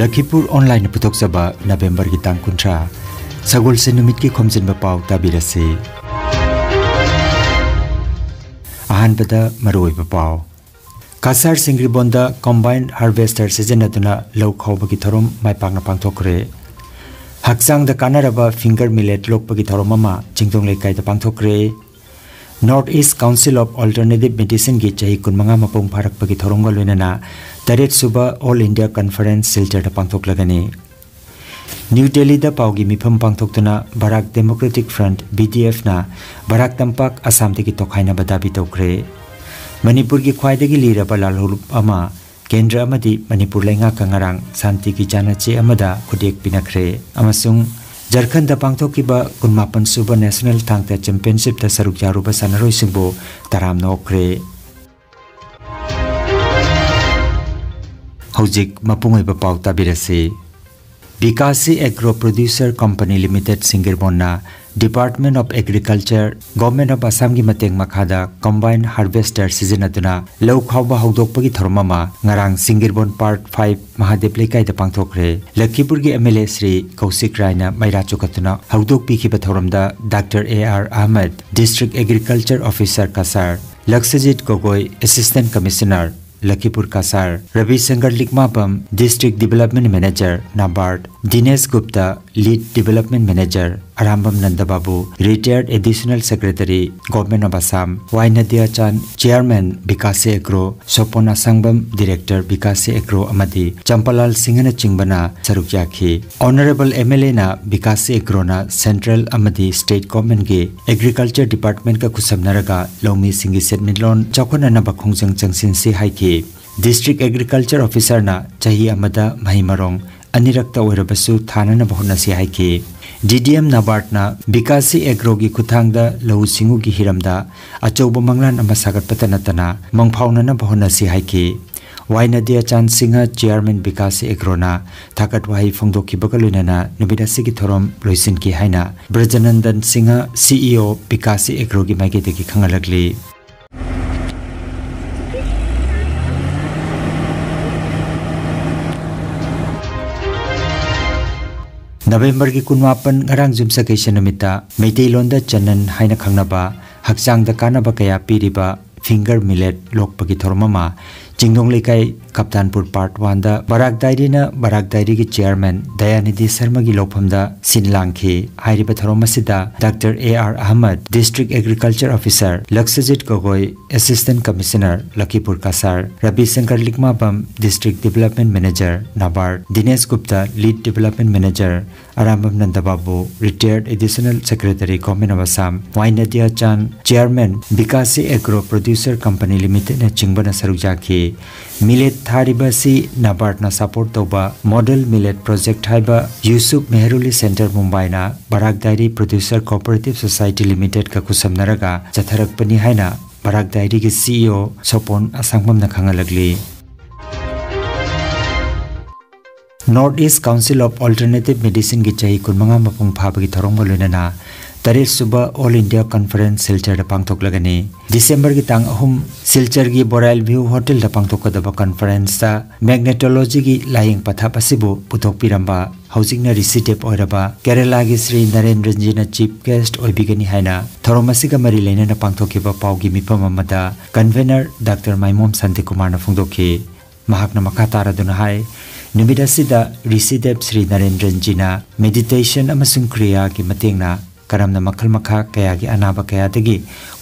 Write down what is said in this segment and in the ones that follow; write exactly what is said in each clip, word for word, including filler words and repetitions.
ꯂꯈꯤꯄꯨꯔ ꯑꯣꯟꯂꯥꯏꯟꯅ ꯄꯨꯊꯣꯛꯆꯕ ꯅꯕꯦꯝꯕꯔꯒꯤ ꯇꯥꯡ ꯀꯨꯟꯊ꯭ꯔꯥ, ꯁꯒꯣꯜꯁꯦꯟ ꯅꯨꯃꯤꯠꯀꯤ ꯈꯣꯝꯖꯤꯟꯕ ꯄꯥꯎ ꯇꯥꯕꯤꯔꯁꯤ꯫ ꯑꯍꯥꯟꯕꯗ ꯃꯔꯨꯑꯣꯏꯕ ꯄꯥꯎ꯫ ꯀꯁꯥꯔ ꯁꯤꯡꯒ꯭ꯔꯤꯕꯣꯟꯗ ꯀꯝꯕꯥꯏꯟ ꯍꯥꯔꯚꯦꯁꯇꯔ ꯁꯤꯖꯤꯟꯅꯗꯨꯅ ꯂꯧ ꯈꯥꯎꯕꯒꯤ ꯊꯧꯔꯝ ꯃꯥꯏ ꯄꯥꯛꯅ ꯄꯥꯡꯊꯣꯛꯈ꯭ꯔꯦ꯫ ꯍꯛꯆꯥꯡꯗ ꯀꯥꯟꯅꯔꯕ ꯐꯤꯡꯒꯔ ꯃꯤꯂꯦꯠ ꯂꯣꯛꯄꯒꯤ ꯊꯧꯔꯝ ꯑꯃ ꯆꯤꯡꯗꯣꯡ ꯂꯩꯀꯥꯏꯗ ꯄꯥꯡꯊꯣꯛꯈ꯭ꯔꯦ꯫ North East Council of Alternative Medicineꯒꯤ ꯆꯍꯤ ꯀꯨꯟꯃꯉꯥ ꯃꯄꯨꯡ ꯐꯥꯔꯛꯄꯒꯤ ꯊꯧꯔꯝꯒ ꯂꯣꯏꯅꯅ ꯇꯔꯦꯠ ꯁꯨꯕ All India Conference ꯁꯤꯜꯆꯔꯗ ꯄꯥꯡꯊꯣꯛꯂꯒꯅꯤ꯫ ꯅ꯭ꯌꯨ ꯗꯦꯜꯂꯤꯗ ꯄꯥꯎꯒꯤ ꯃꯤꯐꯝ ꯄꯥꯡꯊꯣꯛꯇꯨꯅ ꯕꯔꯥꯛ ꯗꯦꯃꯣꯀ꯭ꯔꯦꯇꯤꯛ ꯐ꯭ꯔꯟꯠ, BDFꯅ ꯕꯔꯥꯛ ꯇꯝꯄꯥꯛ ꯑꯁꯥꯝꯗꯒꯤ ꯇꯣꯈꯥꯏꯅꯕ ꯗꯥꯕꯤ ꯇꯧꯈ꯭ꯔꯦ꯫ ꯃꯅꯤꯄꯨꯔꯒꯤ ꯈ꯭ꯋꯥꯏꯗꯒꯤ ꯂꯤꯔꯕ ꯂꯥꯜꯍꯧꯂꯨꯞ ꯑꯃ ꯀꯦꯟꯗ꯭ꯔ ꯑꯃꯗꯤ ꯃꯅꯤꯄꯨꯔ ꯂꯩꯉꯥꯛꯀ ꯉꯔꯥꯡ ꯁꯥꯟꯇꯤꯒꯤ ꯆꯥꯅꯆꯦ ꯑꯃꯗ ꯈꯨꯗꯦꯛ ꯄꯤꯅꯈ꯭ꯔꯦ ꯑꯃꯁꯨꯡ ꯖꯔꯈꯟꯗ ꯄꯥꯡꯊꯣꯛꯈꯤꯕ ꯀꯨꯟꯃꯥꯄꯟ ꯁꯨꯕ ꯅꯦꯁꯅꯦꯜ ꯊꯥꯡꯇ ꯆꯦꯝꯄꯤꯌꯟꯁꯤꯞꯇ ꯁꯔꯨꯛ ꯌꯥꯔꯨꯕ ꯁꯥꯟꯅꯔꯣꯏꯁꯤꯡꯕꯨ ꯇꯔꯥꯝꯅ ꯑꯣꯛꯈ꯭ꯔꯦ꯫ ꯍꯧꯖꯤꯛ ꯃꯄꯨꯡ ꯑꯣꯏꯕ ꯄꯥꯎ ꯇꯥꯕꯤꯔꯁꯤ꯫ Bikashi agro producer company limited ꯁꯤꯡꯒꯤꯔꯕꯣꯟꯅ Department of Agriculture, Government of Assamꯒꯤ ꯃꯇꯦꯡ ꯃꯈꯥꯗ ꯀꯝꯕꯥꯏꯟ ꯍꯥꯔꯚꯦꯁꯇꯔ ꯁꯤꯖꯤꯟꯅꯗꯨꯅ ꯂꯧ ꯈꯥꯎꯕ ꯍꯧꯗꯣꯛꯄꯒꯤ ꯊꯧꯔꯝ ꯑꯃ ꯉꯔꯥꯡ ꯁꯤꯡꯒꯤꯔꯕꯣꯟ ꯄꯥꯔꯠ ꯐꯥꯏꯚ ꯃꯍꯥꯗꯦꯕ ꯂꯩꯀꯥꯏꯗ ꯄꯥꯡꯊꯣꯛꯈ꯭ꯔꯦ꯫ ꯂꯈꯤꯄꯨꯔꯒꯤ MLA ꯁ꯭ꯔꯤ ꯀꯧꯁꯤꯛ ꯔꯥꯏꯅ ꯃꯩꯔꯥ ꯆꯨꯈꯠꯇꯨꯅ ꯍꯧꯗꯣꯛꯄꯤꯈꯤꯕ ꯊꯧꯔꯝꯗ doctor A R Ahmed, District Agriculture Officer Cachar, Lakshajit Gogoi, Assistant Commissioner Lakhipur Cachar, Rabi Shankar Likmabam, District Development Manager, NABARD, Dinesh Gupta, Lead Development Manager, Arambam Nandababu, Retired Additional Secretary, Government of Assam, Y Nadiyachan, Chairman, Bikashi agro, Sopon Asangbam, Director, Bikashi agro, ꯑꯃꯗꯤ ꯆꯝꯄꯥꯂꯥꯜ ꯁꯤꯡꯍꯅꯆꯤꯡꯕꯅ ꯁꯔꯨꯛ ꯌꯥꯈꯤ꯫ Honourable MLAꯅ ꯕꯤꯀꯥꯁꯤ ꯑꯦꯒ꯭ꯔꯣꯅ central ꯑꯃꯗꯤ state governmentꯀꯤ Agriculture Departmentꯀ ꯈꯨꯠꯁꯝꯅꯔꯒ ꯂꯧꯃꯤꯁꯤꯡꯒꯤ ꯁꯦꯟꯃꯤꯠꯂꯣꯟ ꯆꯥꯎꯈꯠꯅꯅꯕ ꯈꯣꯡꯖꯪ ꯆꯪꯁꯤꯟꯁꯤ ꯍꯥꯏꯈꯤ꯫ District Agriculture Officerꯅ ꯆꯍꯤ ꯑꯃꯗ ꯃꯍꯩ ꯃꯔꯣꯡ ꯑꯅꯤꯔꯛꯇ ꯑꯣꯏꯔꯕꯁꯨ ꯊꯥꯅꯅꯕ ꯍꯣꯠꯅꯁꯤ ꯍꯥꯏꯈꯤ꯫ DDM NABARDꯅ ꯕꯤꯀꯥꯁꯤ ꯑꯦꯒ꯭ꯔꯣꯒꯤ ꯈꯨꯠꯊꯥꯡꯗ ꯂꯧꯎ ꯁꯤꯡꯎꯒꯤ ꯍꯤꯔꯝꯗ ꯑꯆꯧꯕ ꯃꯪꯂꯥꯟ ꯑꯃ ꯁꯥꯒꯠꯄꯇ ꯅꯠꯇꯅ ꯃꯪꯐꯥꯎꯅꯅꯕ ꯍꯣꯠꯅꯁꯤ ꯍꯥꯏꯈꯤ꯫ ꯋꯥꯏ ꯅꯗꯤꯌꯥꯆꯥꯟ ꯁꯤꯡꯍ, Chairman ꯕꯤꯀꯥꯁꯤ ꯑꯦꯒ꯭ꯔꯣꯅ ꯊꯥꯒꯠ ꯋꯥꯍꯩ ꯐꯣꯡꯗꯣꯛꯈꯤꯕꯒ ꯂꯣꯏꯅꯅ ꯅꯨꯃꯤꯠ ꯑꯁꯤꯒꯤ ꯊꯧꯔꯝ ꯂꯣꯏꯁꯤꯟꯈꯤ ꯍꯥꯏꯅ ꯕ꯭ꯔꯖꯅꯟꯗꯟ ꯁꯤꯡꯍ, CEO ꯕꯤꯀꯥꯁꯤ ꯑꯦꯒ꯭ꯔꯣꯒꯤ ꯃꯥꯏꯀꯩꯗꯒꯤ ꯈꯪꯍꯜꯂꯛꯂꯤ꯫ ꯅꯕꯦꯝꯕꯔꯒꯤ ꯀꯨꯟꯃꯥꯄꯟ, ꯉꯔꯥꯡ ꯌꯨꯝꯁꯀꯩꯁ ꯅꯨꯃꯤꯠꯇ, ꯃꯩꯇꯩꯂꯣꯟꯗ ꯆꯅꯟ ꯍꯥꯏꯅ ꯈꯪꯅꯕ ꯍꯛꯆꯥꯡꯗ ꯀꯥꯟꯅꯕ ꯀꯌꯥ ꯄꯤꯔꯤꯕ finger millet ꯂꯣꯛꯄꯒꯤ ꯊꯧꯔꯝ ꯑꯃ ꯆꯤꯡꯗꯣꯡ ꯂꯩꯀꯥꯏ ꯀꯞꯇꯥꯟꯄꯨꯔ Part One ꯗ ꯕꯔꯥꯛ ꯗꯥꯏꯔꯤꯅ ꯕꯔꯥꯛ ꯗꯥꯏꯔꯤꯒꯤ chairman ꯗꯌꯥꯅꯤꯙꯤ ꯁꯔꯃꯒꯤ ꯂꯧꯐꯝꯗ ꯁꯤꯟ ꯂꯥꯡꯈꯤ꯫ ꯍꯥꯏꯔꯤꯕ ꯊꯧꯔꯝ ꯑꯁꯤꯗ Doctor A R Ahmad, District Agriculture Officer, ꯂꯛꯁꯖꯤꯠ Gogoi, Assistant Commissioner Lakhipur Cachar, Rabi Shankar ꯂꯤꯛꯃꯥꯕꯝ, District Development Manager, NABARD, Dinesh Gupta, Lead Development Manager, Arambam Nandababu, Retired Additional Secretary, Government of Assam, ꯋꯥꯏ ꯅꯗꯤꯌꯥ ꯆꯥꯟ, Chairman, ꯕꯤꯀꯥꯁꯤ Agro Producer Company Limited ꯅꯆꯤꯡꯕꯅ ꯁꯔꯨꯛ ꯌꯥꯈꯤ꯫ Millet ꯊꯥꯔꯤꯕ ꯑꯁꯤ NABARD ꯅ support ꯇꯧꯕ Model Millet Project ꯍꯥꯏꯕ Yusuf ꯃꯦꯍꯔꯨꯂꯤ Centre, ꯃꯨꯝꯕꯥꯏꯅ ꯕꯔꯥꯛ dairy Producer Cooperative Society Limited ꯀ ꯈꯨꯠꯁꯝꯅꯔꯒ ꯆꯠꯊꯔꯛꯄꯅꯤ ꯍꯥꯏꯅ ꯕꯔꯥꯛ ꯗꯥꯏꯔꯤꯒꯤ CEO ꯁꯣꯄꯣꯟ ꯑꯁꯥꯡꯕꯝꯅ ꯈꯪꯍꯜꯂꯛꯂꯤ꯫ North East Council of Alternative Medicine ꯒꯤ ꯆꯍꯤ ꯀꯨꯟꯃꯉꯥ ꯃꯄꯨꯡ ꯐꯥꯕꯒꯤ ꯊꯧꯔꯝꯒ ꯂꯣꯏꯅꯅ ꯇꯔꯦꯠ ꯁꯨꯕ All India Conference ꯁꯤꯜꯆꯔꯗ ꯄꯥꯡꯊꯣꯛꯂꯒꯅꯤ꯫ ꯗꯤꯁꯦꯝꯕꯔꯒꯤ ꯇꯥꯡ ꯑꯍꯨꯝ ꯁꯤꯜꯆꯔꯒꯤ ꯕꯣꯔꯥꯏꯜ View Hotel ꯗ ꯄꯥꯡꯊꯣꯛꯀꯗꯕ conference ꯇ magnetology ꯒꯤ ꯂꯥꯌꯦꯡ ꯄꯊꯥꯞ ꯑꯁꯤꯕꯨ ꯄꯨꯊꯣꯛꯄꯤꯔꯝꯕ, ꯍꯧꯖꯤꯛꯅ ꯔꯤꯁꯤꯗꯦꯞ ꯑꯣꯏꯔꯕ ꯀꯦꯔꯂꯥꯒꯤ ꯁ꯭ꯔꯤ ꯅꯔꯦꯟꯗ꯭ꯔꯟꯖꯤꯅ chief guest ꯑꯣꯏꯕꯤꯒꯅꯤ ꯍꯥꯏꯅ ꯊꯧꯔꯝ ꯑꯁꯤꯒ ꯃꯔꯤ ꯂꯩꯅꯅ ꯄꯥꯡꯊꯣꯛꯈꯤꯕ ꯄꯥꯎꯒꯤ ꯃꯤꯐꯝ ꯑꯃꯗ convener Doctor ꯃꯥꯏꯃꯣꯝ ꯁꯥꯟꯇꯤꯀꯨꯃꯥꯔꯅ ꯐꯣꯡꯗꯣꯛꯈꯤ꯫ ꯃꯍꯥꯛꯅ ꯃꯈꯥ ꯇꯥꯔꯗꯨꯅ ꯍꯥꯏ, ꯅꯨꯃꯤꯠ ꯑꯁꯤꯗ ꯔꯤꯁꯤꯗꯦꯞ ꯁ꯭ꯔꯤ ꯅꯔꯦꯟꯗ꯭ꯔꯟꯖꯤꯅ meditation ꯑꯃꯁꯨꯡ ꯀ꯭ꯔꯤꯌꯥꯒꯤ ꯃꯇꯦꯡꯅ ꯀꯔꯝꯅ ꯃꯈꯜ ꯃꯈꯥ ꯀꯌꯥꯒꯤ ꯑꯅꯥꯕ ꯀꯌꯥꯗꯒꯤ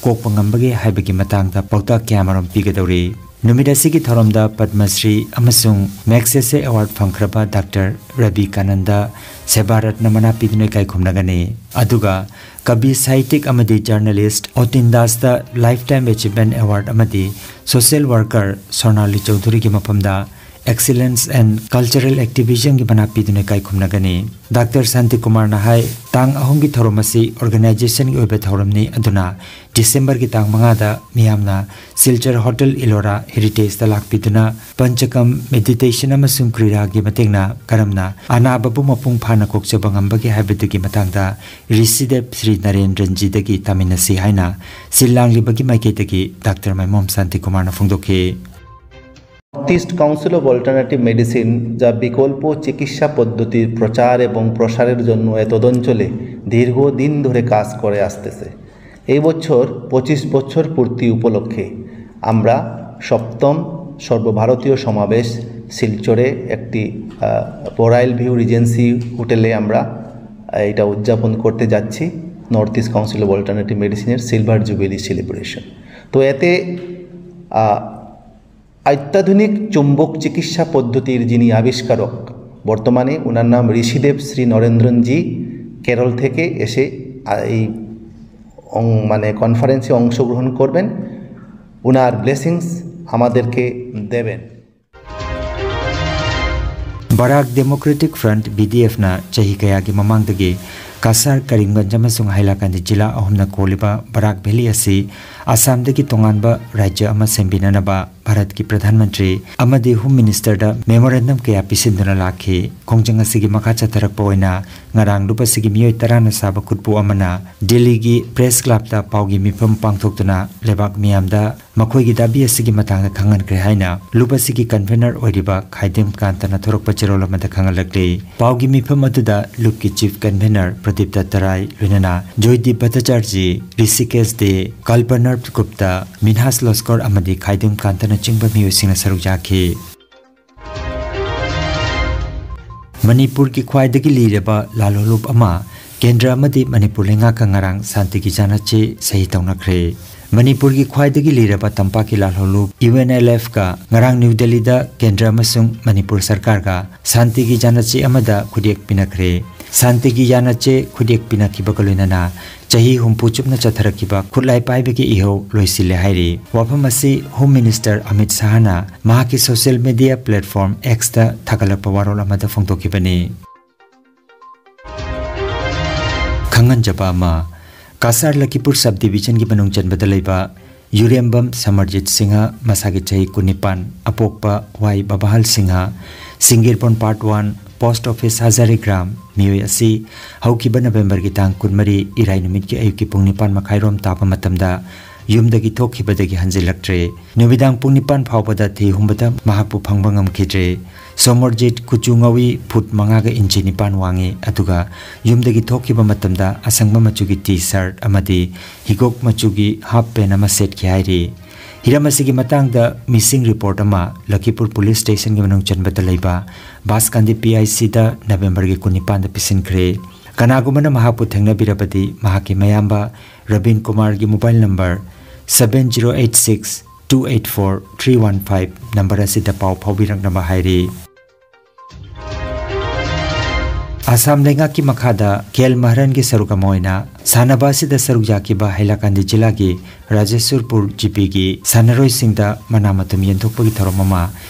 ꯀꯣꯛꯄ ꯉꯝꯕꯒꯦ ꯍꯥꯏꯕꯒꯤ ꯃꯇꯥꯡꯗ ꯄꯥꯎꯇꯥꯛ ꯀꯌꯥꯃꯔꯨꯝ ꯄꯤꯒꯗꯧꯔꯤ꯫ ꯅꯨꯃꯤꯠ ꯑꯁꯤꯒꯤ ꯊꯧꯔꯝꯗ ꯄꯗꯃ ꯁ꯭ꯔꯤ ꯑꯃꯁꯨꯡ ꯃꯦꯒꯁꯦꯁꯦ award ꯐꯪꯈ꯭ꯔꯕ Doctor ꯔꯕꯤ ꯀꯥꯅꯟꯗ ꯁꯦꯕꯥ ꯔꯠꯅ ꯃꯅꯥ ꯄꯤꯗꯨꯅ ꯏꯀꯥꯏ ꯈꯨꯝꯅꯒꯅꯤ꯫ ꯑꯗꯨꯒ ꯀꯕꯤ, ꯁꯥꯍꯤꯇꯤꯛ ꯑꯃꯗꯤ journalist ꯑꯣꯇꯤꯟ ꯗꯥꯁꯇ Lifetime Achievement Award ꯑꯃꯗꯤ social worker ꯁꯣꯅꯥꯂꯤ ꯆꯧꯙꯨꯔꯤꯒꯤ ꯃꯐꯝꯗ Excellence and Cultural Activism ꯒꯤ ꯃꯅꯥ ꯄꯤꯗꯨꯅ ꯏꯀꯥꯏ ꯈꯨꯝꯅꯒꯅꯤ꯫ ꯗꯥꯛꯇꯔ ꯁꯥꯟꯇꯤꯀꯨꯃꯥꯔꯅ ꯍꯥꯏ, ꯇꯥꯡ ꯑꯍꯨꯝꯒꯤ ꯊꯧꯔꯝ ꯑꯁꯤ organization ꯒꯤ ꯑꯣꯏꯕ ꯊꯧꯔꯝꯅꯤ, ꯑꯗꯨꯅ ꯗꯤꯁꯦꯝꯕꯔꯒꯤ ꯇꯥꯡ ꯃꯉꯥꯗ ꯃꯤꯌꯥꯝꯅ ꯁꯤꯜꯆꯔ Hotel Ellora Heritage ꯇ ꯂꯥꯛꯄꯤꯗꯨꯅ ꯄꯟꯆꯀꯝ, meditation ꯑꯃꯁꯨꯡ ꯀ꯭ꯔꯤꯌꯥꯒꯤ ꯃꯇꯦꯡꯅ ꯀꯔꯝꯅ ꯑꯅꯥꯕꯕꯨ ꯃꯄꯨꯡ ꯐꯥꯅ ꯀꯣꯛꯆꯕ ꯉꯝꯕꯒꯦ ꯍꯥꯏꯕꯗꯨꯒꯤ ꯃꯇꯥꯡꯗ ꯔꯤꯁꯤꯗꯦꯞ ꯁ꯭ꯔꯤ ꯅꯔꯦꯟꯗ꯭ꯔꯟꯖꯤꯗꯒꯤ ꯇꯥꯃꯤꯟꯅꯁꯤ ꯍꯥꯏꯅ ꯁꯤꯜ ꯂꯥꯡꯂꯤꯕꯒꯤ ꯃꯥꯏꯀꯩꯗꯒꯤ ꯗꯥꯛꯇꯔ ꯃꯥꯏꯃꯣꯝ ꯁꯥꯟꯇꯤꯀꯨꯃꯥꯔꯅ ꯐꯣꯡꯗꯣꯛꯈꯤ꯫ North east council of alternative medicine, যা বিকল্প চিকিৎসা পদ্ধতির প্রচার এবং প্রসারের জন্য এতদ অঞ্চলে দীর্ঘদিন ধরে কাজ করে আসতেছে, এই বছর পঁচিশ বছর পূর্তি উপলক্ষে আমরা সপ্তম সর্বভারতীয় সমাবেশ শিলচরে একটি রয়্যাল ভিউ রিজেন্সি হোটেলে আমরা আহ, এটা উদযাপন করতে যাচ্ছি, north east council of alternative মেডিসিনের সিলভার জুবিলি সেলিব্রেশন। তো এতে আহ, অত্যাধুনিক চুম্বক চিকিৎসা পদ্ধতির যিনি আবিষ্কারক, বর্তমানে ওনার নাম ঋষিদেব শ্রী নরেন্দ্রন জি, কেরল থেকে এসে আহ, এই অং- মানে কনফারেন্সে অংশগ্রহণ করবেন, ওনার ব্লেসিংস আমাদেরকে দেবেন। Barak Democratic Front, B D F ꯅ ꯆꯍꯤ ꯀꯌꯥꯒꯤ ꯃꯃꯥꯡꯗꯒꯤ ꯀꯁꯥꯔ, ꯀꯔꯤꯝꯒꯟꯖ ꯑꯃꯁꯨꯡ ꯍꯥꯏꯂꯥꯀꯟꯗꯤ ꯖꯤꯂꯥ ꯑꯍꯨꯝꯅ ꯀꯣꯜꯂꯤꯕ ꯕꯔꯥꯛ ꯚꯦꯂꯤ ꯑꯁꯤ ꯑꯁꯥꯝꯗꯒꯤ ꯇꯣꯉꯥꯟꯕ ꯔꯥꯖ꯭ꯌ ꯑꯃ ꯁꯦꯝꯕꯤꯅꯅꯕ ꯚꯥꯔꯠꯀꯤ ꯄ꯭ꯔꯙꯥꯟ ꯃꯟꯇ꯭ꯔꯤ ꯑꯃꯗꯤ ꯍꯣꯝ ꯃꯤꯅꯤꯁꯇꯔꯗ ꯃꯦꯃꯣꯔꯦꯟꯗꯝ ꯀꯌꯥ ꯄꯤꯁꯤꯟꯗꯨꯅ ꯂꯥꯛꯈꯤ꯫ ꯈꯣꯡꯖꯪ ꯑꯁꯤꯒꯤ ꯃꯈꯥ ꯆꯠꯊꯔꯛꯄ ꯑꯣꯏꯅ ꯉꯔꯥꯡ ꯂꯨꯞ ꯑꯁꯤꯒꯤ ꯃꯤꯑꯣꯏ ꯇꯔꯥꯅ ꯁꯥꯕ ꯈꯨꯠꯄꯨ ꯑꯃꯅ ꯗꯤꯜꯂꯤꯒꯤ ꯄ꯭ꯔꯦꯁ ꯀ꯭ꯂꯕꯇ ꯄꯥꯎꯒꯤ ꯃꯤꯐꯝ ꯄꯥꯡꯊꯣꯛꯇꯨꯅ ꯂꯩꯕꯥꯛ ꯃꯤꯌꯥꯝꯗ ꯃꯈꯣꯏꯒꯤ ꯗꯥꯕꯤ ꯑꯁꯤꯒꯤ ꯃꯇꯥꯡꯗ ꯈꯪꯍꯟꯈ꯭ꯔꯦ ꯍꯥꯏꯅ ꯂꯨꯞ ꯑꯁꯤꯒꯤ ꯀꯟꯚꯦꯅꯔ ꯑꯣꯏꯔꯤꯕ ꯈꯥꯏꯗꯦꯝ ꯀꯥꯟꯇꯅ ꯊꯣꯔꯛꯄ ꯆꯦꯔꯣꯜ ꯑꯃꯗ ꯈꯪꯍꯜꯂꯛꯂꯤ꯫ ꯄꯥꯎꯒꯤ ꯃꯤꯐꯝ ꯑꯗꯨꯗ ꯂꯨꯞꯀꯤ ꯆꯤꯐ ꯀꯟꯚꯦꯅꯔ ꯄ꯭ꯔꯗꯤꯞꯇ ꯇꯔꯥꯏ, ꯂꯣꯏꯅꯅ ꯖꯣꯏꯗꯤꯞ ꯚꯠꯇꯥꯆꯥꯔꯖꯤ, ꯔꯤꯁꯤꯀꯦꯁ ꯗꯦ, ꯀꯜꯄꯅꯔꯚ ꯒꯨꯞꯇ, ꯃꯤꯟꯍꯥꯁ ꯂꯣꯁꯀꯣꯔ ꯑꯃꯗꯤ ꯈꯥꯏꯗꯦꯝ ꯀꯥꯟꯇꯅꯆꯤꯡꯕ ꯃꯤꯑꯣꯏꯁꯤꯡꯅ ꯁꯔꯨꯛ ꯌꯥꯈꯤ꯫ ꯃꯅꯤꯄꯨꯔꯒꯤ ꯈ꯭ꯋꯥꯏꯗꯒꯤ ꯂꯤꯔꯕ ꯂꯥꯜꯍꯧꯂꯨꯞ ꯑꯃ ꯀꯦꯟꯗ꯭ꯔ ꯑꯃꯗꯤ ꯃꯅꯤꯄꯨꯔ ꯂꯩꯉꯥꯛꯀ ꯉꯔꯥꯡ ꯁꯥꯟꯇꯤꯒꯤ ꯌꯥꯅꯆꯦ ꯁꯍꯤ ꯇꯧꯅꯈ꯭ꯔꯦ꯫ ꯃꯅꯤꯄꯨꯔꯒꯤ ꯈ꯭ꯋꯥꯏꯗꯒꯤ ꯂꯤꯔꯕ ꯇꯝꯄꯥꯛꯀꯤ ꯂꯥꯜꯍꯧꯂꯨꯞ ꯌꯨ ꯑꯦꯟ ꯑꯦꯜ ꯑꯦꯐꯀ ꯉꯔꯥꯡ ꯅ꯭ꯌꯨ ꯗꯦꯜꯂꯤꯗ ꯀꯦꯟꯗ꯭ꯔ ꯑꯃꯁꯨꯡ ꯃꯅꯤꯄꯨꯔ ꯁꯔꯀꯥꯔꯒ ꯁꯥꯟꯇꯤꯒꯤ ꯌꯥꯅꯆꯦ ꯑꯃꯗ ꯈꯨꯠꯌꯦꯛ ꯄꯤꯅꯈ꯭ꯔꯦ꯫ ꯁꯥꯟꯇꯤꯒꯤ ꯌꯥꯅꯆꯦ ꯈꯨꯠꯌꯦꯛ ꯄꯤꯅꯈꯤꯕꯒ ꯂꯣꯏꯅꯅ ꯆꯍꯤ ꯍꯨꯝꯐꯨ ꯆꯨꯞꯅ ꯆꯠꯊꯔꯛꯈꯤꯕ ꯈꯨꯠꯂꯥꯏ ꯄꯥꯏꯕꯒꯤ ꯏꯍꯧ ꯂꯣꯏꯁꯤꯜꯂꯦ ꯍꯥꯏꯔꯤ꯫ ꯋꯥꯐꯝ ꯑꯁꯤ ꯍꯣꯝ ꯃꯤꯅꯤꯁꯇꯔ ꯑꯃꯤꯠ ꯁꯥꯍꯅ ꯃꯍꯥꯛꯀꯤ ꯁꯣꯁꯤꯌꯦꯜ ꯃꯤꯗꯤꯌꯥ ꯄ꯭ꯂꯦꯠꯐꯣꯔꯝ ꯑꯦꯛꯁꯇ ꯊꯥꯒꯠꯂꯛꯄ ꯋꯥꯔꯣꯜ ꯑꯃꯗ ꯐꯣꯡꯗꯣꯛꯈꯤꯕꯅꯤ꯫ ꯈꯪꯍꯟꯖꯕ ꯑꯃ, ꯀꯁꯥꯔ ꯂꯈꯤꯄꯨꯔ ꯁꯕ ꯗꯤꯕꯤꯖꯟꯒꯤ ꯃꯅꯨꯡ ꯆꯟꯕꯗ ꯂꯩꯕ ꯌꯨꯔꯦꯝꯕꯝ ꯁꯃꯔꯖꯤꯠ ꯁꯤꯡꯍ, ꯃꯁꯥꯒꯤ ꯆꯍꯤ ꯀꯨꯟꯅꯤꯄꯥꯟ, ꯑꯄꯣꯛꯄ Y Babahal Singha, Singerbon part one, post office Hazarigram, ꯃꯤꯑꯣꯏ ꯑꯁꯤ ꯍꯧꯈꯤꯕ ꯅꯕꯦꯝꯕꯔꯒꯤ ꯇꯥꯡ ꯀꯨꯟꯃꯔꯤ, ꯏꯔꯥꯏ ꯅꯨꯃꯤꯠꯀꯤ ꯑꯌꯨꯛꯀꯤ ꯄꯨꯡ ꯅꯤꯄꯥꯟ ꯃꯈꯥꯏꯔꯣꯝ ꯇꯥꯕ ꯃꯇꯝꯗ ꯌꯨꯝꯗꯒꯤ ꯊꯣꯛꯈꯤꯕꯗꯒꯤ ꯍꯟꯖꯤꯜꯂꯛꯇ꯭ꯔꯦ꯫ ꯅꯨꯃꯤꯗꯥꯡ ꯄꯨꯡ ꯅꯤꯄꯥꯟ ꯐꯥꯎꯕꯗ ꯊꯤ ꯍꯨꯝꯕꯗ ꯃꯍꯥꯛꯄꯨ ꯐꯪꯕ ꯉꯝꯈꯤꯗ꯭ꯔꯦ꯫ ꯁꯣꯃꯔꯖꯤꯠ ꯀꯨꯆꯨ ꯉꯧꯏ, ꯐꯨꯠ ꯃꯉꯥꯒ ꯏꯟꯆꯤ ꯅꯤꯄꯥꯟ ꯋꯥꯡꯉꯤ, ꯑꯗꯨꯒ ꯌꯨꯝꯗꯒꯤ ꯊꯣꯛꯈꯤꯕ ꯃꯇꯝꯗ ꯑꯁꯪꯕ ꯃꯆꯨꯒꯤ ꯇꯤ ꯁꯔꯠ ꯑꯃꯗꯤ ꯍꯤꯒꯣꯛ ꯃꯆꯨꯒꯤ ꯍꯥꯞ ꯄꯦꯟ ꯑꯃ ꯁꯦꯠꯈꯤ ꯍꯥꯏꯔꯤ꯫ ꯍꯤꯔꯝ ꯑꯁꯤꯒꯤ ꯃꯇꯥꯡꯗ ꯃꯤꯁꯤꯡ ꯔꯤꯄꯣꯔꯠ ꯑꯃ ꯂꯈꯤꯄꯨꯔ ꯄꯨꯂꯤꯁ ꯁ꯭ꯇꯦꯁꯟꯒꯤ ꯃꯅꯨꯡ ꯆꯟꯕꯗ ꯂꯩꯕ ꯕꯥꯁꯀꯥꯟꯗꯤ ꯄꯤ ꯑꯥꯏ ꯁꯤꯗ ꯅꯕꯦꯝꯕꯔꯒꯤ ꯀꯨꯟꯅꯤꯄꯥꯟꯗ ꯄꯤꯁꯤꯟꯈ꯭ꯔꯦ꯫ ꯀꯅꯥꯒꯨꯝꯕꯅ ꯃꯍꯥꯛꯄꯨ ꯊꯦꯡꯅꯕꯤꯔꯕꯗꯤ ꯃꯍꯥꯛꯀꯤ ꯃꯌꯥꯝꯕ ꯔꯕꯤꯟ ꯀꯨꯃꯥꯔꯒꯤ mobile number seven zero eight six two eight four three one five number ꯑꯁꯤꯗ ꯄꯥꯎ ꯐꯥꯎꯕꯤꯔꯛꯅꯕ ꯍꯥꯏꯔꯤ꯫ ꯑꯁꯥꯝ ꯂꯩꯉꯥꯛꯀꯤ ꯃꯈꯥꯗ ꯈꯦꯜ ꯃꯍꯔꯟꯒꯤ ꯁꯔꯨꯛ ꯑꯃ ꯑꯣꯏꯅ ꯁꯥꯟꯅꯕ ꯑꯁꯤꯗ ꯁꯔꯨꯛ ꯌꯥꯈꯤꯕ ꯍꯩꯂꯥꯀꯥꯟꯗꯤ ꯖꯤꯂꯥꯒꯤ ꯔꯥꯖꯦꯁ꯭ꯋꯔꯄꯨꯔ ꯖꯤꯄꯤꯒꯤ ꯁꯥꯟꯅꯔꯣꯏꯁꯤꯡꯗ ꯃꯅꯥ ꯃꯊꯨꯝ ꯌꯦꯟꯊꯣꯛꯄꯒꯤ ꯊꯧꯔꯝ ꯑꯃ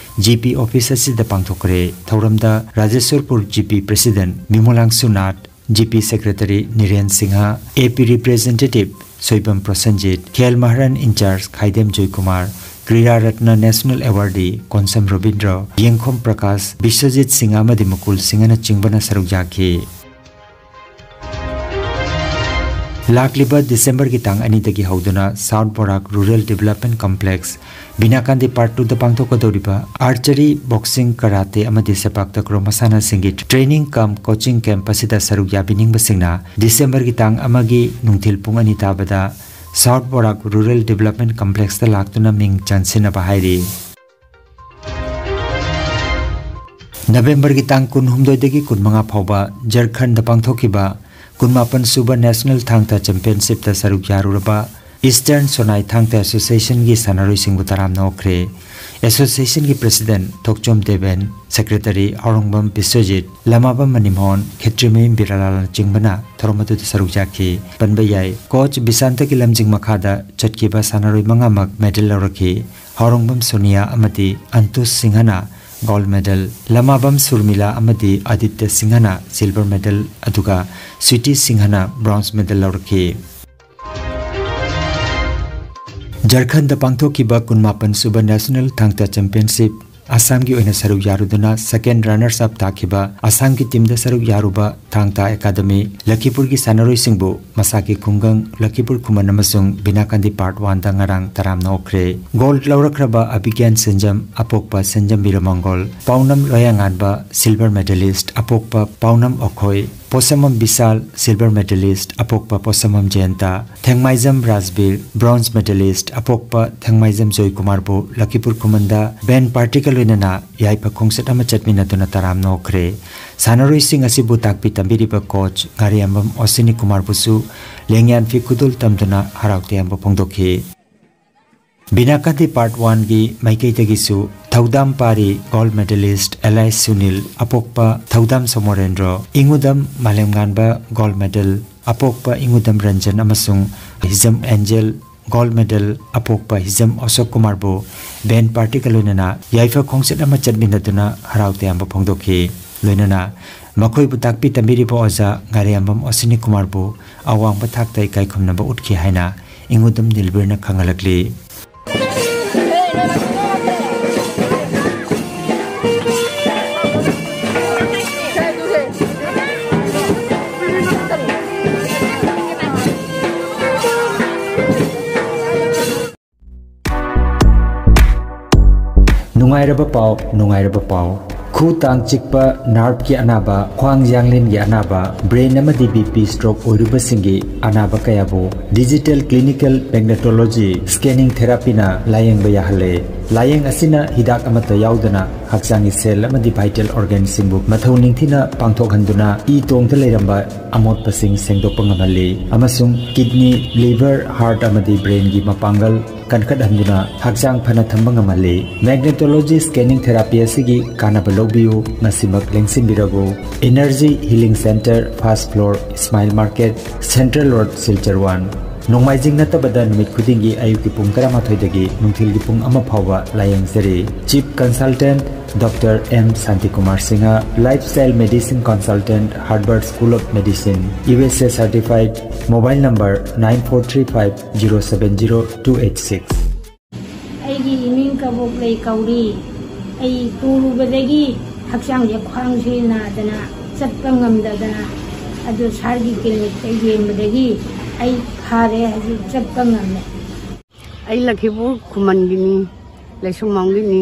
ꯖꯤꯄꯤ ꯑꯣꯐꯤꯁ ꯑꯁꯤꯗ ꯄꯥꯡꯊꯣꯛꯈ꯭ꯔꯦ꯫ ꯊꯧꯔꯝꯗ Rajeshwarpur G P president Bimolangshu Nath, G P secretary Niren Singha, A P representative Soibam Prosenjit, ꯈꯦꯜ ꯃꯍꯔꯟ incharge Khaidem Joykumar, Krira Ratna national awardee Konsam Rabindra, Yengkhom Prakash, Biswajit Singh ꯑꯃꯗꯤ ꯃꯨꯀꯨꯜ ꯁꯤꯡꯍꯅꯆꯤꯡꯕꯅ ꯁꯔꯨꯛ ꯌꯥꯈꯤ꯫ ꯂꯥꯛꯂꯤꯕ ꯗꯤꯁꯦꯝꯕꯔꯒꯤ ꯇꯥꯡ ꯑꯅꯤꯗꯒꯤ ꯍꯧꯗꯨꯅ south Barak rural development complex Binakandi part ꯇꯨꯗ ꯄꯥꯡꯊꯣꯛꯀꯗꯧꯔꯤꯕ ꯑꯥꯔꯆꯔꯤ, ꯕꯣꯛꯁꯤꯡ, ꯀꯔꯥꯇꯦ ꯑꯃꯗꯤ ꯁꯦꯄꯥꯛ ꯇꯀ꯭ꯔꯣ ꯃꯁꯥꯟꯅꯁꯤꯡꯒꯤ ꯇ꯭ꯔꯦꯅꯤꯡ ꯀꯝ ꯀꯣꯆꯤꯡ ꯀꯦꯝꯞ ꯑꯁꯤꯗ ꯁꯔꯨꯛ ꯌꯥꯕꯤꯅꯤꯡꯕꯁꯤꯡꯅ ꯗꯤꯁꯦꯝꯕꯔꯒꯤ ꯇꯥꯡ ꯑꯃꯒꯤ ꯅꯨꯡꯊꯤꯜ ꯄꯨꯡ ꯑꯅꯤ ꯇꯥꯕꯗ ꯁꯥꯎꯠ ꯕꯣꯔꯥꯛ ꯔꯨꯔꯦꯜ ꯗꯤꯕꯦꯂꯞꯃꯦꯟꯠ ꯀꯝꯄ꯭ꯂꯦꯛꯁꯇ ꯂꯥꯛꯇꯨꯅ ꯃꯤꯡ ꯆꯟꯁꯤꯟꯅꯕ ꯍꯥꯏꯔꯤ꯫ ꯅꯕꯦꯝꯕꯔꯒꯤ ꯇꯥꯡ ꯀꯨꯟꯍꯨꯝꯗꯣꯏꯗꯒꯤ ꯀꯨꯟꯃꯉꯥ ꯐꯥꯎꯕ ꯖꯔꯈꯟꯗ ꯄꯥꯡꯊꯣꯛꯈꯤꯕ ꯀꯨꯟꯃꯥꯄꯟ ꯁꯨꯕ ꯅꯦꯁꯅꯦꯜ ꯊꯥꯡ ꯇꯥ ꯆꯦꯝꯄꯤꯌꯟꯁꯤꯞꯇ ꯁꯔꯨꯛ ꯌꯥꯔꯨꯔꯕ ꯏꯁꯇꯔꯟ ꯁꯣꯅꯥꯏ ꯊꯥꯡ ꯇꯥ ꯑꯦꯁꯣꯁꯤꯌꯦꯁꯟꯒꯤ ꯁꯥꯟꯅꯔꯣꯏꯁꯤꯡꯕꯨ ꯇꯔꯥꯝꯅ ꯑꯣꯛꯈ꯭ꯔꯦ꯫ ꯑꯦꯁꯣꯁꯤꯌꯦꯁꯟꯒꯤ ꯄ꯭ꯔꯦꯁꯤꯗꯦꯟꯠ ꯊꯣꯛꯆꯣꯝ ꯗꯦꯕꯦꯟ, ꯁꯦꯀ꯭ꯔꯦꯇꯔꯤ ꯍꯥꯎꯔꯣꯡꯕꯝ ꯕꯤꯁ꯭ꯋꯖꯤꯠ, ꯂꯃꯥꯕꯝ ꯃꯅꯤꯃꯣꯍꯟ, ꯈꯦꯇ꯭ꯔꯤꯃꯌꯨꯝ ꯕꯤꯔꯥꯂꯥꯜꯅꯆꯤꯡꯕꯅ ꯊꯧꯔꯝ ꯑꯗꯨꯗ ꯁꯔꯨꯛ ꯌꯥꯈꯤ꯫ ꯄꯟꯕ ꯌꯥꯏ, ꯀꯣꯆ ꯕꯤꯁꯥꯟꯇꯒꯤ ꯂꯝꯖꯤꯡ ꯃꯈꯥꯗ ꯆꯠꯈꯤꯕ ꯁꯥꯟꯅꯔꯣꯏ ꯃꯉꯥꯃꯛ ꯃꯦꯗꯜ ꯂꯧꯔꯛꯈꯤ꯫ ꯍꯥꯎꯔꯣꯡꯕꯝ ꯁꯣꯅꯤꯌꯥ ꯑꯃꯗꯤ ꯑꯟꯇꯨꯁ ꯁꯤꯡꯍꯅ ꯒꯣꯜꯗ ꯃꯦꯗꯜ, ꯂꯃꯥꯕꯝ ꯁꯨꯔꯃꯤꯂꯥ ꯑꯃꯗꯤ ꯑꯥꯗꯤꯇ꯭ꯌ ꯁꯤꯡꯍꯅ ꯁꯤꯜꯚꯔ ꯃꯦꯗꯜ, ꯑꯗꯨꯒ ꯁ꯭ꯋꯤꯇꯤ ꯁꯤꯡꯍꯅ ꯕ꯭ꯔꯣꯟꯖ ꯃꯦꯗꯜ ꯂꯧꯔꯛꯈꯤ꯫ ꯖꯔꯈꯟꯗ ꯄꯥꯡꯊꯣꯛꯈꯤꯕ ꯀꯨꯟꯃꯥꯄꯟ ꯁꯨꯕ ꯅꯦꯁꯅꯦꯜ ꯊꯥꯡ ꯇꯥ ꯆꯦꯝꯄꯤꯌꯟꯁꯤꯞ ꯑꯁꯥꯝꯒꯤ ꯑꯣꯏꯅ ꯁꯔꯨꯛ ꯌꯥꯔꯨꯗꯨꯅ second runners up ꯇꯥꯈꯤꯕ ꯑꯁꯥꯝꯒꯤ teamꯗ ꯁꯔꯨꯛ ꯌꯥꯔꯨꯕ ꯊꯥꯡ ꯇꯥ ꯑꯦꯀꯥꯗꯃꯤ ꯂꯈꯤꯄꯨꯔꯒꯤ ꯁꯥꯟꯅꯔꯣꯏꯁꯤꯡꯕꯨ ꯃꯁꯥꯒꯤ ꯈꯨꯡꯒꯪ ꯂꯈꯤꯄꯨꯔ ꯈꯨꯃꯟ ꯑꯃꯁꯨꯡ ꯕꯤꯅꯥꯀꯥꯟꯗꯤ part oneꯗ ꯉꯔꯥꯡ ꯇꯔꯥꯝꯅ ꯑꯣꯛꯈ꯭ꯔꯦ꯫ Gold ꯂꯧꯔꯛꯈ꯭ꯔꯕ ꯑꯕꯤꯒ꯭ꯌꯥꯟ ꯁꯟꯖꯝ, ꯑꯄꯣꯛꯄ ꯁꯟꯖꯝ ꯕꯤꯔꯃꯪꯒꯣꯜ, ꯄꯥꯎꯅꯝ ꯂꯣꯌꯥꯉꯥꯟꯕ silver medalist, ꯑꯄꯣꯛꯄ ꯄꯥꯎꯅꯝ ꯑꯣꯈꯣꯏ, ꯄꯣꯁꯝꯕꯝ ꯕꯤꯁꯥꯜ silver medalist, ꯑꯄꯣꯛꯄ ꯄꯣꯁꯝꯕꯝ ꯖꯌꯟꯇ, ꯊꯦꯡꯃꯥꯏꯖꯝ ꯔꯥꯖꯕꯤꯔ bronze medalist, ꯑꯄꯣꯛꯄ ꯊꯦꯡꯃꯥꯏꯖꯝ ꯖꯣꯏꯀꯨꯃꯥꯔꯕꯨ ꯂꯈꯤꯄꯨꯔ ꯈꯨꯃꯟꯗ band partyꯒ ꯂꯣꯏꯅꯅ ꯌꯥꯏꯐ ꯈꯣꯡꯆꯠ ꯑꯃ ꯆꯠꯃꯤꯟꯅꯗꯨꯅ ꯇꯔꯥꯝꯅ ꯑꯣꯛꯈ꯭ꯔꯦ꯫ ꯁꯥꯟꯅꯔꯣꯏꯁꯤꯡ ꯑꯁꯤꯕꯨ ꯇꯥꯛꯄꯤ ꯇꯝꯕꯤꯔꯤꯕ coach ꯉꯥꯔꯤꯌꯥꯝꯕꯝ ꯑꯣꯁꯤꯅꯤ ꯀꯨꯃꯥꯔꯕꯨꯁꯨ ꯂꯦꯡꯌꯥꯟ ꯐꯤ ꯈꯨꯗꯣꯜ ꯇꯝꯗꯨꯅ ꯍꯔꯥꯎ ꯇꯌꯥꯝꯕ ꯐꯣꯡꯗꯣꯛꯈꯤ꯫ ꯕꯤꯅꯥꯀꯥꯟꯗꯤ part oneꯒꯤ ꯃꯥꯏꯀꯩꯗꯒꯤꯁꯨ ꯊꯧꯗꯥꯝ ꯄꯥꯔꯤ gold medalist ꯑꯦꯂꯥꯏꯁ ꯁꯨꯅꯤꯜ, ꯑꯄꯣꯛꯄ ꯊꯧꯗꯥꯝ ꯁꯣꯃꯣꯔꯦꯟꯗ꯭ꯔꯣ, ꯏꯉꯨꯗꯝ ꯃꯥꯂꯦꯝꯉꯥꯟꯕ gold medal, ꯑꯄꯣꯛꯄ ꯏꯉꯨꯗꯝ ꯔꯟꯖꯟ ꯑꯃꯁꯨꯡ ꯍꯤꯖꯝ ꯑꯦꯟꯖꯦꯜ gold medal, ꯑꯄꯣꯛꯄ ꯍꯤꯖꯝ ꯑꯁꯣꯛ ꯀꯨꯃꯥꯔꯕꯨ band partyꯒ ꯂꯣꯏꯅꯅ ꯌꯥꯏꯐ ꯈꯣꯡꯆꯠ ꯑꯃ ꯆꯠꯃꯤꯟꯅꯗꯨꯅ ꯍꯔꯥꯎ ꯇꯌꯥꯝꯕ ꯐꯣꯡꯗꯣꯛꯈꯤ꯫ ꯂꯣꯏꯅꯅ ꯃꯈꯣꯏꯕꯨ ꯇꯥꯛꯄꯤ ꯇꯝꯕꯤꯔꯤꯕ ꯑꯣꯖꯥ ꯉꯥꯔꯤꯌꯥꯝꯕꯝ ꯑꯣꯁꯤꯅꯤ ꯀꯨꯃꯥꯔꯕꯨ ꯑꯋꯥꯡꯕ ꯊꯥꯛꯇ ꯏꯀꯥꯏ ꯈꯨꯝꯅꯕ ꯎꯠꯈꯤ ꯍꯥꯏꯅ ꯏꯉꯨꯗꯝ ꯅꯤꯜꯕꯤꯔꯅ ꯈꯪꯍꯜꯂꯛꯂꯤ꯫ ꯅꯨꯡꯉꯥꯏꯔꯕ ꯄꯥꯎ, ꯅꯨꯡꯉꯥꯏꯔꯕ ꯄꯥꯎ꯫ ꯈꯨ ꯇꯥꯡ ꯆꯤꯛꯄ, nerveꯀꯤ ꯑꯅꯥꯕ, ꯈ꯭ꯋꯥꯡ ꯌꯥꯡꯂꯦꯟꯒꯤ ꯑꯅꯥꯕ, brain ꯑꯃꯗꯤ BP stroke ꯑꯣꯏꯔꯨꯕꯁꯤꯡꯒꯤ ꯑꯅꯥꯕ ꯀꯌꯥꯕꯨ digital clinical magnetology scanning therapyꯅ ꯂꯥꯌꯦꯡꯕ ꯌꯥꯍꯜꯂꯦ꯫ ꯂꯥꯌꯦꯡ ꯑꯁꯤꯅ ꯍꯤꯗꯥꯛ ꯑꯃꯠꯇ ꯌꯥꯎꯗꯅ ꯍꯛꯆꯥꯡꯒꯤ cell ꯑꯃꯗꯤ vital organꯁꯤꯡꯕꯨ ꯃꯊꯧ ꯅꯤꯡꯊꯤꯅ ꯄꯥꯡꯊꯣꯛꯍꯟꯗꯨꯅ ꯏ ꯇꯣꯡꯗ ꯂꯩꯔꯝꯕ ꯑꯃꯣꯠꯄꯁꯤꯡ ꯁꯦꯡꯗꯣꯛꯄ ꯉꯝꯍꯜꯂꯤ ꯑꯃꯁꯨꯡ kidney, liver, heart ꯑꯃꯗꯤ brainꯒꯤ ꯃꯄꯥꯡꯒꯜ ꯀꯟꯈꯠꯍꯟꯗꯨꯅ ꯍꯛꯆꯥꯡ ꯐꯅ ꯊꯝꯕ ꯉꯝꯍꯜꯂꯤ꯫ Magnetology scanning therapy ꯑꯁꯤꯒꯤ ꯀꯥꯟꯅꯕ ꯂꯧꯕꯤꯌꯨ, ꯉꯁꯤꯃꯛ ꯂꯦꯡꯁꯤꯟꯕꯤꯔꯕꯨ꯫ Energy Healing Center, first floor, Smile Market, Central Road, Silchar one꯫ ꯅꯣꯡꯃꯥꯏꯖꯤꯡ ꯅꯠꯇꯕꯗ ꯅꯨꯃꯤꯠ ꯈꯨꯗꯤꯡꯒꯤ ꯑꯌꯨꯛꯀꯤ ꯄꯨꯡ ꯇꯔꯥꯃꯥꯊꯣꯏꯗꯒꯤ ꯅꯨꯡꯊꯤꯜꯒꯤ ꯄꯨꯡ ꯑꯃ ꯐꯥꯎꯕ ꯂꯥꯌꯦꯡꯖꯔꯤ꯫ Chief Consultant Doctor M Santikumar Singha, Lifestyle Medicine Consultant, Harvard School of Medicine, USA certified, mobile number nine four three five zero seven zero two eight six꯫ ꯑꯩꯒꯤ ꯏꯃꯤꯡ ꯀꯕꯣꯛꯂꯩ ꯀꯧꯔꯤ꯫ ꯑꯩ ꯇꯨꯔꯨꯕꯗꯒꯤ ꯍꯛꯆꯥꯡꯁꯦ, ꯈ꯭ꯋꯥꯡꯁꯦ ꯅꯥꯗꯅ ꯆꯠꯄ ꯉꯝꯗꯗꯅ, ꯑꯗꯨ ꯁꯥꯔꯒꯤ ꯀ꯭ꯂꯤꯅꯤꯛꯇ ꯌꯦꯡꯕꯗꯒꯤ ꯑꯩ ꯐꯔꯦ, ꯍꯧꯖꯤꯛ ꯆꯠꯄ ꯉꯝꯃꯦ꯫ ꯑꯩ ꯂꯛꯈꯤꯄꯨꯔ ꯈꯨꯃꯟꯒꯤꯅꯤ, ꯂꯩꯁꯨꯝꯕꯝꯒꯤꯅꯤ꯫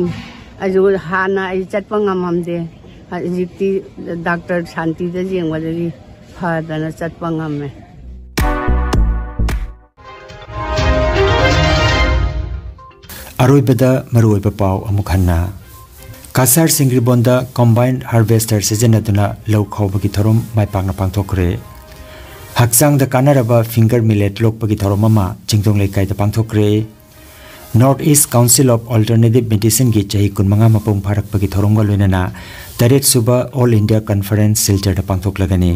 ꯑꯗꯨ ꯍꯥꯟꯅ ꯑꯩ ꯆꯠꯄ ꯉꯝꯃꯝꯗꯦ, ꯍꯧꯖꯤꯛꯇꯤ ꯗꯥꯛꯇꯔ ꯁꯥꯟꯇꯤꯗ ꯌꯦꯡꯕꯗꯒꯤ ꯐꯗꯅ ꯆꯠꯄ ꯉꯝꯃꯦ꯫ ꯑꯔꯣꯏꯕꯗ ꯃꯔꯨꯑꯣꯏꯕ ꯄꯥꯎ ꯑꯃꯨꯛ ꯍꯟꯅ꯫ ꯀꯁꯥꯔ ꯁꯤꯡꯒ꯭ꯔꯤꯕꯣꯟꯗ ꯀꯣꯝꯕꯥꯏꯟ ꯍꯥꯔꯚꯦꯁꯇꯔ ꯁꯤꯖꯤꯟꯅꯗꯨꯅ ꯂꯧ ꯈꯥꯎꯕꯒꯤ ꯊꯧꯔꯝ ꯃꯥꯏ ꯄꯥꯛꯅ ꯄꯥꯡꯊꯣꯛꯈ꯭ꯔꯦ꯫ ꯍꯛꯆꯥꯡꯗ ꯀꯥꯟꯅꯔꯕ ꯐꯤꯡꯒꯔ ꯃꯤꯂꯦꯠ ꯂꯣꯛꯄꯒꯤ ꯊꯧꯔꯝ ꯑꯃ ꯆꯤꯡꯗꯣꯡ ꯂꯩꯀꯥꯏꯗ ꯄꯥꯡꯊꯣꯛꯈ꯭ꯔꯦ꯫ North East Council of Alternative Medicineꯒꯤ ꯆꯍꯤ ꯀꯨꯟꯃꯉꯥ ꯃꯄꯨꯡ ꯐꯥꯔꯛꯄꯒꯤ ꯊꯧꯔꯝꯒ ꯂꯣꯏꯅꯅ ꯇꯔꯦꯠ ꯁꯨꯕ All India Conference ꯁꯤꯜꯆꯔꯗ ꯄꯥꯡꯊꯣꯛꯂꯒꯅꯤ꯫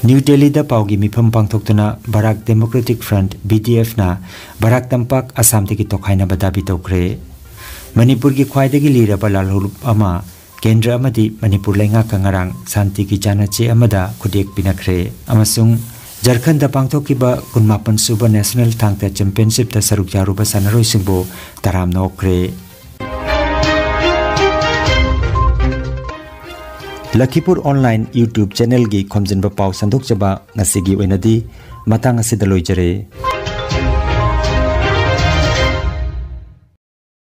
ꯅ꯭ꯌꯨ ꯗꯦꯜꯂꯤꯗ ꯄꯥꯎꯒꯤ ꯃꯤꯐꯝ ꯄꯥꯡꯊꯣꯛꯇꯨꯅ ꯕꯔꯥꯛ ꯗꯦꯃꯣꯀ꯭ꯔꯦꯇꯤꯛ ꯐ꯭ꯔꯟꯠ, BDFꯅ ꯕꯔꯥꯛ ꯇꯝꯄꯥꯛ ꯑꯁꯥꯝꯗꯒꯤ ꯇꯣꯈꯥꯏꯅꯕ ꯗꯥꯕꯤ ꯇꯧꯈ꯭ꯔꯦ꯫ ꯃꯅꯤꯄꯨꯔꯒꯤ ꯈ꯭ꯋꯥꯏꯗꯒꯤ ꯂꯤꯔꯕ ꯂꯥꯜꯍꯧꯂꯨꯞ ꯑꯃ ꯀꯦꯟꯗ꯭ꯔ ꯑꯃꯗꯤ ꯃꯅꯤꯄꯨꯔ ꯂꯩꯉꯥꯛꯀ ꯉꯔꯥꯡ ꯁꯥꯟꯇꯤꯒꯤ ꯆꯥꯅꯆꯦ ꯑꯃꯗ ꯈꯨꯠꯌꯦꯛ ꯄꯤꯅꯈ꯭ꯔꯦ꯫ ꯑꯃꯁꯨꯡ ꯖꯔꯈꯟꯗ ꯄꯥꯡꯊꯣꯛꯈꯤꯕ ꯀꯨꯟꯃꯥꯄꯟ ꯁꯨꯕ ꯅꯦꯁꯅꯦꯜ ꯊꯥꯡꯇ ꯆꯦꯝꯄꯤꯌꯟꯁꯤꯞꯇ ꯁꯔꯨꯛ ꯌꯥꯔꯨꯕ ꯁꯥꯟꯅꯔꯣꯏꯁꯤꯡꯕꯨ ꯇꯔꯥꯝꯅ ꯑꯣꯛꯈ꯭ꯔꯦ꯫ ꯂꯈꯤꯄꯨꯔ ꯑꯣꯟꯂꯥꯏꯟ YouTube ꯆꯦꯅꯦꯜꯒꯤ ꯈꯣꯝꯖꯤꯟꯕ ꯄꯥꯎ ꯁꯟꯗꯣꯛꯆꯕ ꯉꯁꯤꯒꯤ ꯑꯣꯏꯅꯗꯤ ꯃꯇꯥꯡ ꯑꯁꯤꯗ ꯂꯣꯏꯖꯔꯦ꯫